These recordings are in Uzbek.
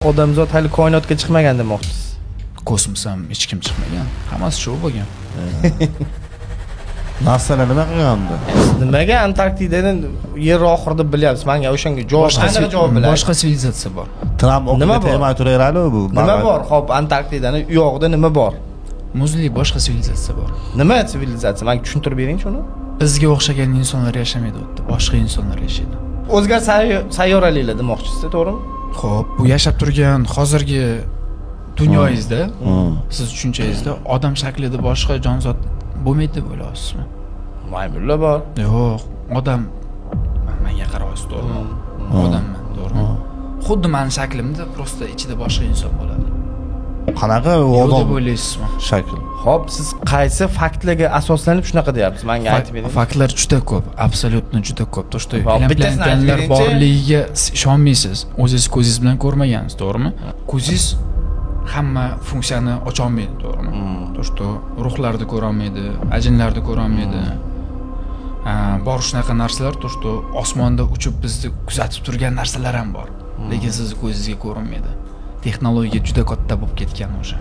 Odamzod hali koinotga chiqmagan demoqchisiz. Kosmos ham hech kim chiqmagan, hammasi shou bo'lgan. NASAlar nima qilgandi? Nimaga Antarktidadan yer oxiri deb bilyapsiz? Manga o'shanga javob, aniq javob biladi. Boshqa sivilizatsiya bor. Tramp Nima oqiga bor? tegmay turaveradi bu. Nima bor? Xo'p, Antarktidani u yog'ida nima bor? Muzli boshqa sivilizatsiya bor. Nima sivilizatsiya? Manga tushuntirib bering shuni. Bizga o'xshagan insonlar yashamaydi u yerda, boshqa insonlar yashaydi. O'zga sayyoraliklar demoqchisiz, to'g'rimi? Xo'p, bu yashab turgan hozirgi dunyoyingizda, siz tushunchangizda odam shaklida boshqa jonzot bo'lmaydi deb o'ylayapsizmi? Maymunlar bor. Yo'q, odam, manga qarayapsiz, to'g'rimi? Odamman, to'g'rimi? Xuddi mani shaklimda, просто ichida boshqa inson bo'ladi. Qanaqa u Yo'q odam deb o'ylaysizmi? shakl? Xo'p, siz qaysi faktlarga asoslanib shunaqa deyapsiz? Manga aytib bering. Faktlar juda ko'p, абсолютно juda ko'p. То, что Hop, bittasini aytib инопланетянlar beringchi. borligiga siz ishonmaysiz. O'zingiz ko'zingiz bilan ko'rmagansiz, to'g'rimi? Ko'zingiz hamma funksiyani ocholmaydi, to'g'rimi? То, что ruhlarni ko'rolmaydi, ajinlarni ko'rolmaydi. Ha, bor shunaqa narsalar, то, что osmonda uchib bizni kuzatib turgan narsalar ham bor. Lekin sizni ko'zingizga ko'rinmaydi. Texnologiya juda katta bo'lib ketgan уже.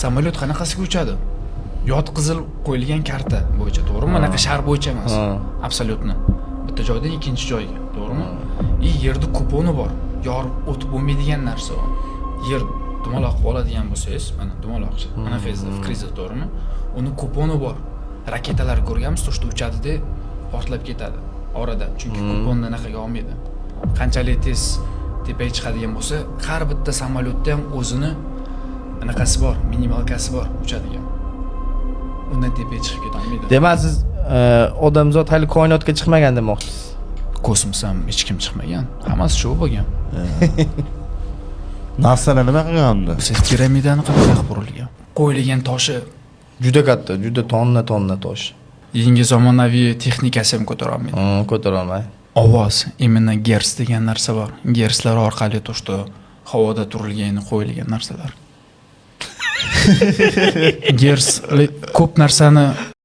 Samolyot qanaqasiga uchadi? Yotqizilib qo'yilgan karta bo'yicha, to'g'rimi? Anaqa shar bo'yicha emas. Ha. Абсолютно. Bitta joydan ikkinchi joyga, to'g'rimi? И yerda kuponi bor. Yorib o'tib bo'lmaydigan narsa u. Yer dumaloq qilib oladigan bo'lsangiz, mana dumaloq, anaqangizda, fikringizda, to'g'rimi? Uni kuponi bor. Raketalar ko'rganmiz, то, что uchadi-da, portlab ketadi orada. Chunki kuponni anaqaga olmaydi. Qanchalik tez tepaga chiqadigan bo'lsa, har bitta samolyotda ham o'zini anaqasi bor, минималка si bor uchadigan. Undan tepaga chiqib ketolmaydi. Demak, siz odamzod hali koinotga chiqmagan demoqchisiz. Kosmos ham hech kim chiqmagan, hammasi shou bo'lgan. NASAlar nima qilgandi? Siz piramidani qanaqa qilib qurilgan? Qo'yilgan toshi Juda katta, juda tonna tonna tosh. Yangi zamonaviy texnikasi ham ko'tara olmaydi. Ko'tara olmaydi. Ovoz, именно герц degan narsa bor. Gerslar orqali то, что havoda turilgan, qo'yilgan narsalar. Gers ko'p narsani